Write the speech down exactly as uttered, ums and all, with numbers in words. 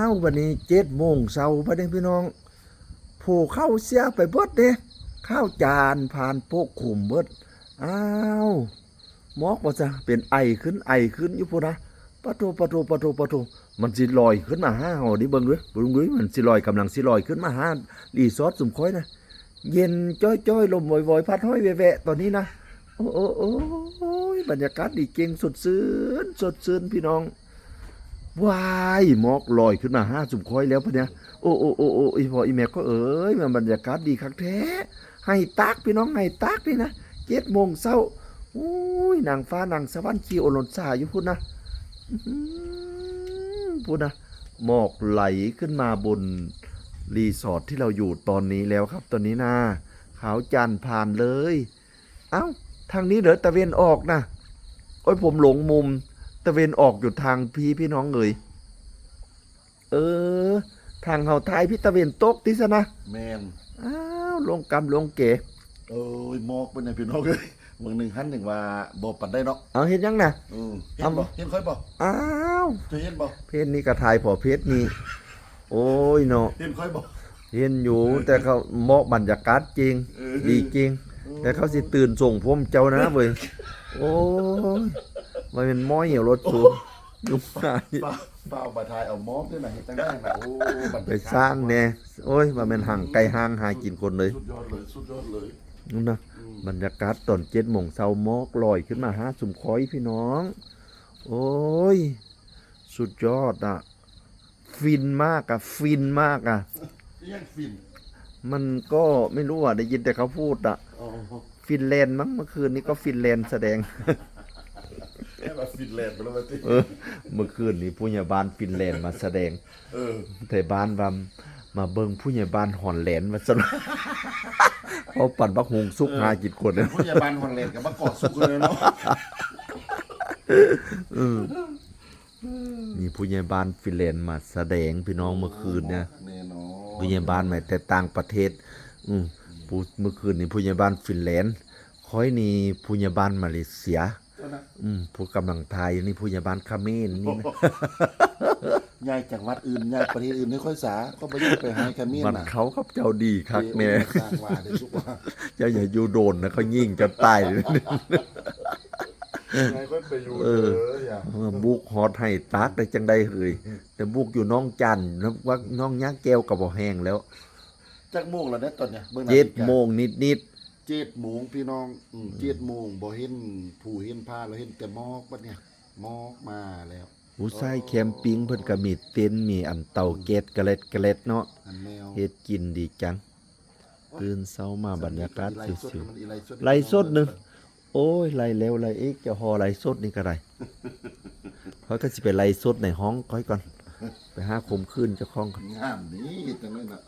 อ้าว บัดนี้เจ็ดโมงเช้าบัดนี้พี่น้อง ผู้เข้าเสียไปเบิดเด้ ข้าวจานผ่านโปกขุมเบิด อ้าว หมอกว่าจะเป็นไอขึ้นไอขึ้นอยู่พุ้นนะ ปะโท ปะโท ปะโท ปะโท มันสิลอยขึ้นมาหาเฮาดิ เบิ่งดู เบิ่งดู มันสิลอย กำลังสิลอยขึ้นมาหารีสอร์ทซุมข้อยนะ เย็นจ้อยๆ ลมวอยๆ พัดห้อยแวะๆ ตอนนี้นะ โอ้ โอ้ โอ้ย บรรยากาศดีเก่ง สดชื่น สดชื่นพี่น้อง ว้าย หมอกลอยขึ้นมาหาซุมข้อยแล้วปะเนี่ย โอ้ โอ้ โอ้ โอ้ อีพ่ออีแม่ก็เอ๋ย มันบรรยากาศดีคักแท้ ไฮ่ตากพี่น้อง ไฮ่ตากนี่นะ เจ็ดโมงเช้า อุ้ย นางฟ้านางสวรรค์ขี่โอรสาอยู่พุ้นนะ อื้อหือ พุ้นนะ หมอกไหลขึ้นมาบนรีสอร์ทที่เราอยู่ตอนนี้แล้วครับ ตอนนี้นะ ขาวจ่านผ่านเลย เอ้า ทางนี้เหรอ ตะเวนออกนะ โอ้ย ผมหลงมุม ตะเวนออกอยู่ทางพี้ พี่น้องเอ๋ย เออ ทางเฮาทายพี้ ตะเวนตกติซะนะ แม่น อ้าว ลงกำลงเก๋ เอ้ย หมอกเป็นไงพี่น้องเอ้ย เมืองหนึ่งหันหนึ่งว่าบ่ปานใดเนาะ เอาเฮ็ดหยังนะ เออ เห็นบ่ เอา เห็นข้อยบ่ อ้าว เจ้าเห็นบ่ เพจนี้ก็ทายพอเพจนี้ โอ้ยเนาะ เห็นข้อยบ่ เห็นอยู่ แต่เขาหมอกบรรยากาศจริง เออ ดีจริง เออ แต่เขาสิตื่นส่งพวกเจ้านะเว้ย โอ้ย มันเป็นหมอกเหี่ยวรถสูง ยุงหาย ฟ้าว ฟ้าวมาทายเอาหมอกด้วยนะ เฮ็ดจังได๋นะ โอ้ บรรยากาศ ไปสร้างแน่ โอ้ย ว่าแม่นห่างไกลห่างหากินคนเลย สุดยอดเลย สุดยอดเลย นั่นนะ อืม บรรยากาศตอนเจ็ดโมงเช้า หมอกลอยขึ้นมาหาซุมข้อยพี่น้อง โอ้ย สุดยอดอะ ฟินมากอะ ฟินมากอะ เรียกฟิน มันก็ไม่รู้อะ ได้ยินแต่เขาพูดอะ อ๋อ ฟินแลนด์มั้ง เมื่อคืนนี้ก็ฟินแลนด์แสดง เรียกว่าฟินแลนด์ไปแล้วว่าติ เออ เมื่อคืนนี้ผู้ใหญ่บ้านฟินแลนด์มาแสดง เออ ไทบ้านว่า มาเบิ่งผู้ใหญ่บ้านฮอลแลนด์ว่าซั่น เขาปั่นบักฮุ่งสุก เออ หากินคน ผู้ใหญ่บ้านฮอลแลนด์กับบักกอกสุกเลยเนาะ เออ มีผู้ใหญ่บ้านฟินแลนด์มาแสดงพี่น้องเมื่อคืนเนี่ย แน่นอน ผู้ใหญ่บ้านมาแต่ต่างประเทศ อืม ผู้ เมื่อคืนนี้ผู้ใหญ่บ้านฟินแลนด์ ข้อยนี่ผู้ใหญ่บ้านมาเลเซีย เจ้านะ อืม ผู้กำลังทายอยู่นี่ผู้ใหญ่บ้านเขมรนี่นะ ย้ายจากวัดอื่น ย้ายประเทศอื่นให้ข้อยสา ก็บ่อยากไปหาเขมร มัน น่ะ เขากับเจ้าดีคักแน่ เออ สร้างว่าได้สุกว่า เจ้าอย่าอยู่โดนนะ เขายิงเจ้าตาย ย้ายค่อยไปอยู่ เออ เด้ออย่า มาบุกฮอดไฮ่ตากได้จังใด๋เฮ้ย แต่บุกอยู่หนองจันนะ ว่าหนองยาแก้วก็บ่แห้งแล้ว จักโมงแล้วเนี่ยตอนเนี้ย เบิ่งนา เจ็ด ฬิกา โมงนิดๆ เจ็ดโมงพี่น้อง อืม อืม เจ็ดโมง บ่เห็นภูเห็นผา แล้วเห็นแต่หมอกบัดเนี่ย หมอกมาแล้ว ผู้ชายแคมปิ้งเพิ่นก็มีเต็นท์ มีอันเตาแก๊สกะเล็ดกะเล็ดเนาะ อันแนว เฮ็ดกินดีจัง ตื่นเช้ามาบรรยากาศชิวๆ ไลฟ์สดหนึ่ง โอ้ย ไลฟ์แล้วไลฟ์อีก จะฮอไลฟ์สดนี่ก็ได้ ข้อยก็สิไปไลฟ์สดในห้องข้อยก่อน ไปหาข่มขืนเจ้าของก่อน งามนี่จังเลยน่ะ